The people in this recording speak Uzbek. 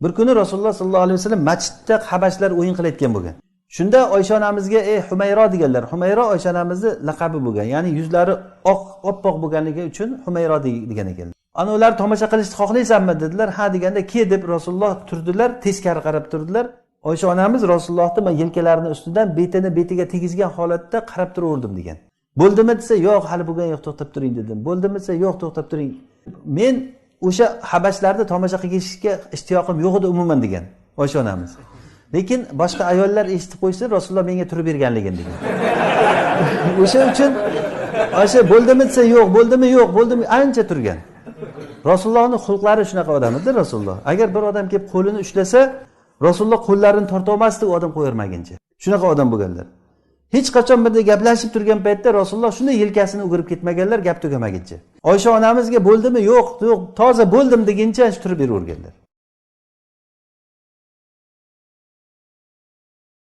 Bir kuni Rasululloh sollallohu alayhi vasallam masjidda habashlar o'yin qilayotgan bo'lgan. Shunda Oysha onamizga ey Humayro deganlar. Humayro Oysha onamizni laqabi bo'lgan. Ya'ni yuzlari oq, oppoq bo'lganligi uchun Humayro degan ekanlar. Ana ular tomosha qilishni xohlaysanmi dedilar. Ha deganda ke deb Rasululloh turdilar, teskari qarab turdilar. Oysha onamiz Rasulullohni men yelkalarini ustidan betini betiga tegizgan holatda qarab turaverdim degan. Bo'ldimi desa, yo'q, hali bo'lgan yo'q, to'xtab turing dedim. Bo'ldimi desa, yo'q, to'xtab turing. Men o'sha habashlarni tomosha qilishga ishtiyoqim yo'q edi umuman degan Oysha onamiz. Lekin boshqa ayollar eshitib qo'ysin, Rasululloh menga turib berganligini degan. O'sha uchun Oysha bo'ldimi desa, yo'q, bo'ldimi, yo'q, bo'ldimi, ancha turgan. Rasulullohning xulqlari shunaqa odam edi Rasululloh. Agar bir odam kelib qo'lini ushlasa, Rasululloh qo'llarini torta olmasdi u odam qo'yarmaguncha. Shunaqa odam bo'lganlar. Hech qachon birda gaplashib turgan paytda Rasululloh shunday yelkasini o'girib ketmaganlar gap tugamaguncha. Oysha onamizga bo'ldimi? Yo'q, yo'q, toza bo'ldim deguncha turib beraverganlar.